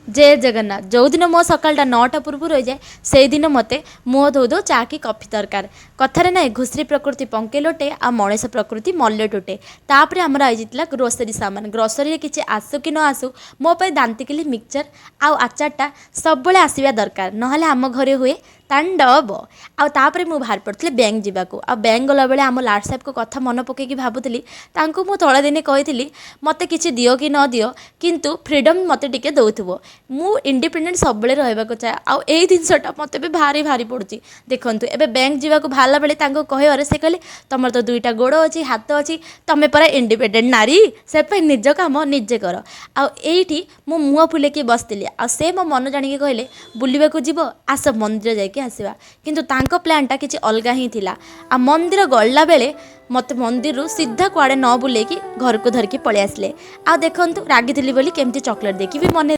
ଜୟ ଜଗନ୍ନାଥ। ଯେଉଁଦିନ ମୋ ସକାଳଟା 9ଟା ପୂର୍ବରୁ ରହିଯାଏ, ସେଇଦିନ ମୋତେ ମୁହଁ ଧୋଉ ଧୋଉ ଚା କି କଫି ଦରକାର। କଥାରେ ନାହିଁ, ଘୁଷୁରୀ ପ୍ରକୃତି ପଙ୍କେ ଲୋଟେ ଆଉ ମଣିଷ ପ୍ରକୃତି ମଲେ ତୁଟେ। ତାପରେ ଆମର ଆସିଯାଇଥିଲା ଗ୍ରୋସରୀ ସାମାନ। ଗ୍ରୋସରୀରେ କିଛି ଆସୁ କି ନ ଆସୁ, ମୋ ପାଇଁ ଦାନ୍ତିକିଲି, ମିକ୍ସଚର୍ ଆଉ ଆଚାରଟା ସବୁବେଳେ ଆସିବା ଦରକାର, ନହେଲେ ଆମ ଘରେ ହୁଏ ତାଣ୍ଡବ। ଆଉ ତାପରେ ମୁଁ ବାହାରି ପଡ଼ିଥିଲି ବ୍ୟାଙ୍କ ଯିବାକୁ। ଆଉ ବ୍ୟାଙ୍କ ଗଲାବେଳେ ଆମ ଲାଟ ସାହେବଙ୍କ କଥା ମନେ ପକାଇକି ଭାବୁଥିଲି, ତାଙ୍କୁ ମୁଁ ତଳେ ଦିନେ କହିଥିଲି, ମୋତେ କିଛି ଦିଅ କି ନ ଦିଅ, କିନ୍ତୁ ଫ୍ରିଡ଼ମ୍ ମୋତେ ଟିକେ ଦେଉଥିବ। ମୁଁ ଇଣ୍ଡିପେଣ୍ଡେଣ୍ଟ ସବୁବେଳେ ରହିବାକୁ ଚାହେଁ। ଆଉ ଏଇ ଜିନିଷଟା ମୋତେ ବି ଭାରି ଭାରି ପଡ଼ୁଛି। ଦେଖନ୍ତୁ, ଏବେ ବ୍ୟାଙ୍କ ଯିବାକୁ ବାହାରିଲା ବେଳେ ତାଙ୍କୁ କହିବାରେ ସେ କହିଲେ, ତୁମର ତ ଦୁଇଟା ଗୋଡ଼ ଅଛି, ହାତ ଅଛି, ତୁମେ ପରା ଇଣ୍ଡିପେଣ୍ଡେଣ୍ଟ ନାରୀ, ସେ ପାଇଁ ନିଜ କାମ ନିଜେ କର। ଆଉ ଏଇଠି ମୁଁ ମୁହଁ ଫୁଲେଇକି ବସିଥିଲି। ଆଉ ସେ ମୋ ମନ ଜାଣିକି କହିଲେ, ବୁଲିବାକୁ ଯିବ, ଆସ ମନ୍ଦିର ଯାଇକି ଆସିବା। କିନ୍ତୁ ତାଙ୍କ ପ୍ଲାନ୍ଟା କିଛି ଅଲଗା ହିଁ ଥିଲା। ଆଉ ମନ୍ଦିର ଗଲା ବେଳେ ମୋତେ ମନ୍ଦିରରୁ ସିଧା କୁଆଡ଼େ ନ ବୁଲେଇକି ଘରକୁ ଧରିକି ପଳେଇ ଆସିଲେ। ଆଉ ଦେଖନ୍ତୁ, ରାଗିଥିଲି ବୋଲି କେମିତି ଚକୋଲେଟ୍ ଦେଇକି ବି ମନେ